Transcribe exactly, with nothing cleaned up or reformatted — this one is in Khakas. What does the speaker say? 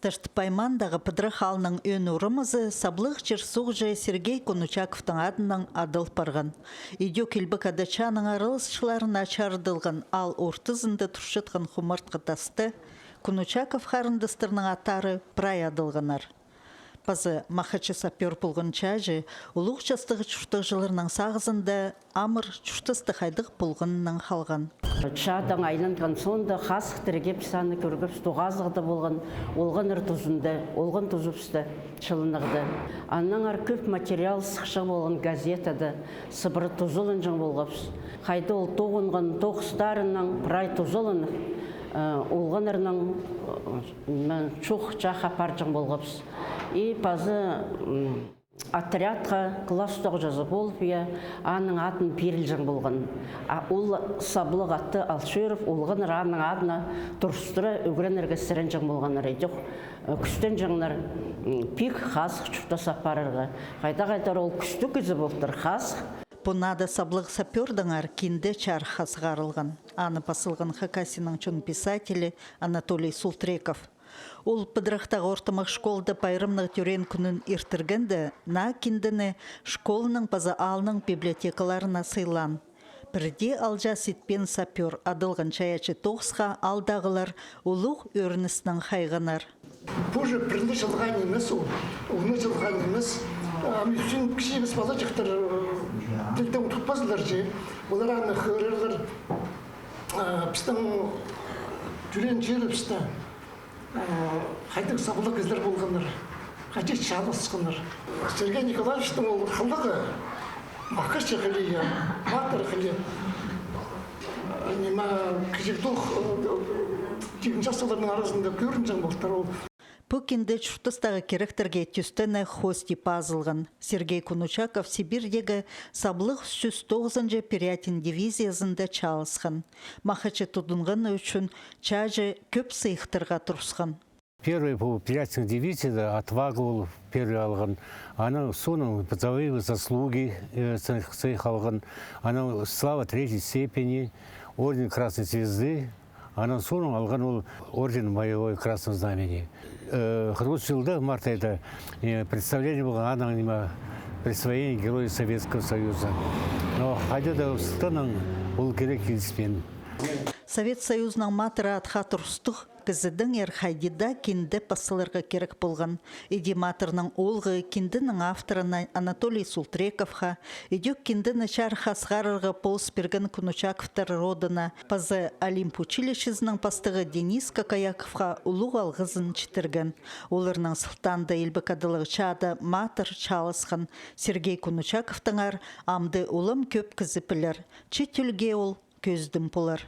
Таштып аймаандағы Пыдырах аалның ӧӧн орамазы саблығ чир-суғҷы Сергей Кунучаковтың адынаң адал парған. Идӧк Илбек Ада чааның араласчыларына чарыдылған аал ортызында турчатхан хумартхы таста Кунучаков харындастарның аттары прай адалғаннар. Паза махачы сапёр полған чааҷы улуғ частығ чуртағҷыларның сағызында амыр чуртастығ хайдағ полғаннаң халған. Чаадаң айланған соонда хазых тіргебіс аны кӧргебіс, тоғазығда полған, олғаннар тузында, олған тузыбыста, чылынығда. Аннаңар кӧп материал сыхчаң полған газетада, сыбыра тузаланҷаң полғабыс. Хайда ол тоғынған тоғыстарынаң прай тузаланып, э, олғаннарнаң, э, ниме, чох чахха парҷаң полғабыс. И паза, м, отрядха класс тоғҷазы полып, я, аның адын пирілҷең полған. А ол саблығ атты ал чӧріп, олғаннар аның адына турыстыра ӱгренерге сіренҷең полғаннар. Идӧк, э, кӱстенҷеңнер, м, пик хазых чуртас апарарға. Хайда-хайдар ол кӱстіг кізі полтыр, хазых. Пу наада саблығ сапёрдаңар кинде чарыхха сығарылған. Аны пас салған Хакасияның чон писателі Анатолий Султреков. Ол Пыдырахтағы ортымах школада пайрамнығ тӧреен кӱнін иртіргенде, наа киндені школаның паза аалның библиотекаларына сыйлаан. Пірдее алҷаас итпеен сапёр адалған чайаачы тоғысха аалдағылар улуғ ӧрініснең хайғаннар. Пу же пірінҷі чылға нимес ол, онынҷы чылға нимес. Ам ӱстӱн кічіг палаҷахтар, э, тілді ундутпазлар же. Олар аны хығырарлар, э, пістің тӧреен чирібісте, э, хайдағ саблығ кізілер полғаннар, хайди чааласханнар. Сергей Николаевичтің ол хылығы, махачы хылии, матыр хылии, э, ниме, кічіг тоғ, э, тигін частығларның аразында кӧрінҷең полтыр ол. Пу кинде чуртастағы киректерге тӧстенең хоостап пазылған. Сергей Кунучаков Сибирьдегі саблығ сӱс тоғызынҷы Пирятин дивизиязында чааласхан. Махачы тудынғаны ӱчӱн чааҷы кӧп сыйыхтарға турысхан. Первый пу Пирятин дивизияда отвага ол первый алған. Анаң соонаң за боевые заслуги, э, сыйых, сыйых алған. Анаң слава третьей степени, орден Красной Звезды. Анаң соонаң алған ол орден Боевой Красного Знамени. Э, хырғыс чылда, март айда, э, представление полған, анаң ниме, присвоение Героя Советского Союза. Но хайда даа сылтаанаң ол кирек киліспеен. Совет Союзының Матыры атха турыстығ кізідеңер хайди даа кинде пас саларға кирек полған. Иди Матырның оолғы, кинденің авторына Анатолий Султрековха, идӧк киндені чарыхха сығарарға полыс пирген Кунучаковтар родына, паза Олимп училищезінің пастығы Денис Кокояковха улуғ алғызын читірген. Оларның сылтаанда Илбек Адалығ чаада матыр чааласхан. Сергей Кунучаковтаңар амды улам кӧп кізі пілер. Чит ӧлге ол кӧзідім полар.